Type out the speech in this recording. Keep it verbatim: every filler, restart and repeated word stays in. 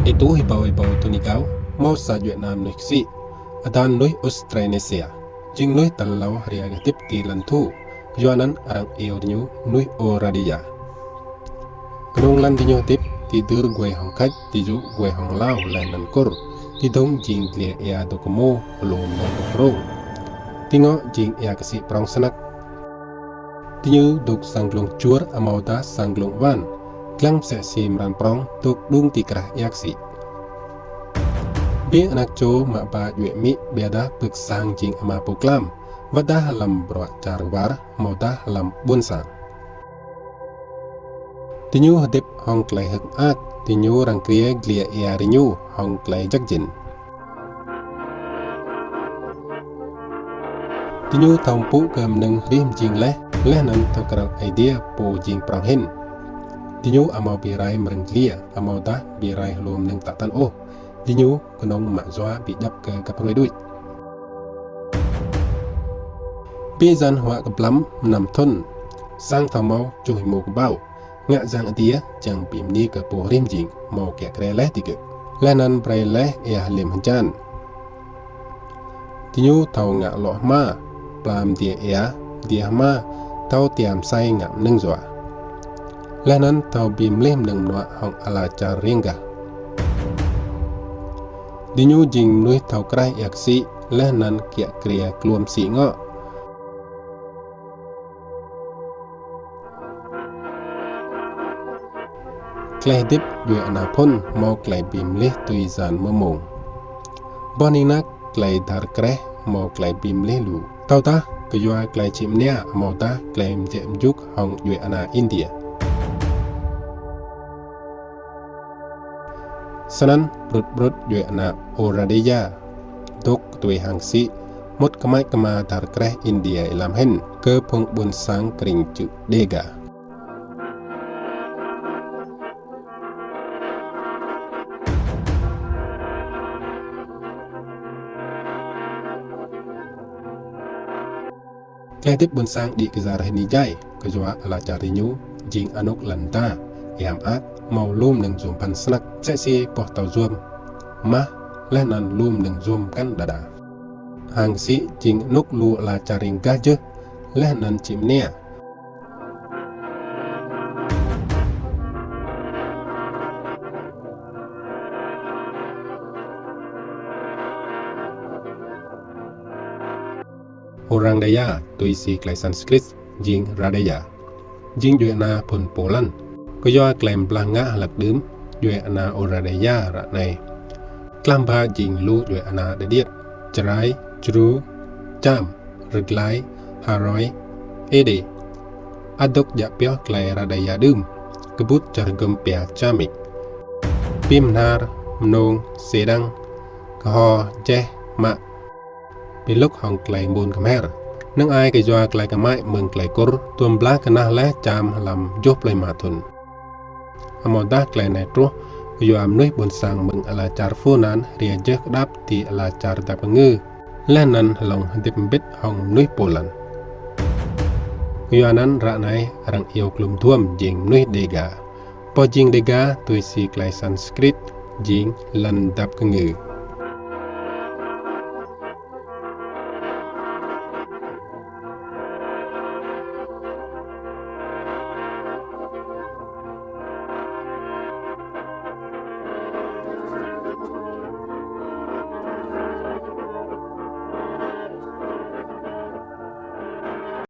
Êtuh êbâo êbâo thŭn êgao, mâo sa djuê ana mnuih ksĭ, adan mnuih Austronesia, jing mnuih tal êlâo hriê hdĭp ti lăn thu, kyuanăn arăng iêu diñu mnuih Ôradêya. Knông lăn diñu hdĭp, ti dưr guai hŏng Khač, ti jŭ guai hŏng Lao leh anăn Kur, ti dhŭng jing dliê êa dôk kmô, hlô mnơ̆ng dôk rông. Ti ngŏ jing êa ksĭ prŏng snăk. Diñu dôk sang dlông čuôr amâodah sang dlông awan, dlăng msĕ si mran prŏng dôk đung ti krah êa ksĭ. Bi anak čô mă ba djuê amĭ ƀiădah pưk sang jing ama pô klam, wăt dah hlăm bruă čar war amâodah hlăm ƀuôn sang. Diñu hdĭp hŏng klei hơ̆k mơak, diñu răng kriê dliê êa diñu hŏng klei jăk jĭn. Diñu thâo mpŭ kơ mnơ̆ng hrih mjing leh, leh anăn thâo kral Aê Diê pô jing prŏng hĭn. Diñu amâo bi rai mrơ̆ng dliê, amâodah bi rai hlô mnơ̆ng tă tăn ôh. Diñu knŏng mă yua bi djăp kơ grăp hruê đuč. Bi yan huă kblăm mnăm thŭn, sang thâo mâo čuh êmô kbao, ngă yang adiê čiăng bi mni kơ pô hrih mjing mâo kiă kriê leh digơ̆, leh anăn brei leh êa hlim hjan. Diñu thâo ngă lŏ hma, pla mdiê êa, mdiê hma, thâo tia msei ngă mnơ̆ng yua, leh anăn thâo bi mlih mnơ̆ng mnuă hŏng ala čar riêng gah. Diñu jing mnuih thâo kreh êa ksĭ, leh anăn kiă kriê kluôm ksĭ ngŏ. Klei hdĭp djuê ana phŭn mâo klei bi mlih tui yan mmông. Boh nik nak klei dhar kreh mâo klei bi mlih lu, tơdah kyua klei čhĭ mnia amâodah klei mjĕ mjŭk hŏng djuê ana India. Snăn brŭt brŭt djuê ana Ôradêya dôk tui hang ksĭ, mŭt kmai kma dhar kreh India êlam hĭn kơ phung ƀuôn sang krĭng čư̆ Đêga. Klei hdĭp ƀuôn sang đĭ kyar hĭn êjai, kyua ala čar diñu jing anôk lăn mda, êa mơak, mâo lu mnơ̆ng yuôm bhăn snăk, msĕ si boh tâo yuôm, mah, leh anăn lu mnơ̆ng yuôm mkăn đa đa. Hang ksĭ jing anôk lu ala čar riêng gah jơh, leh anăn čhĭ mnia. Orang Daya, tui si klei Sanskrit, jing Radaya, jing djuê ana phŭn pô lăn. Kyua klei mblah ngă hlăk đưm, djuê ana Oradaya ară anei klah mbha jing lu djuê ana điêt điêt, Črai, Čru, Čam, Rơglai, Haroi, Êđê. Ăt dôk djă pioh klei Radaya đưm, kbŭt čar hgŭm pia Čamĭ. Bi mnar, mnông, sêdăng, kho, jeh, mă, bi lŭk hŏng klei ƀun kmhar. Năng ai kyua klei kmai mơ̆ng klei Kur tuôm blah knah leh Čam hlăm kjuh pluh êma thŭn. Amâodah klei anei truh kyua mnuih ƀuôn sang mơ̆ng ala čar Funan hriê jơh kđap ti ala čar dap kngư, leh anăn hlŏng hdĭp mbĭt hŏng mnuih pô lăn. Kyuanăn ară anei arăng iêu kluôm dhuôm jing mnuih Đêga. Boh jing Đêga tui si klei Sanskrit jing lăn dap kngư.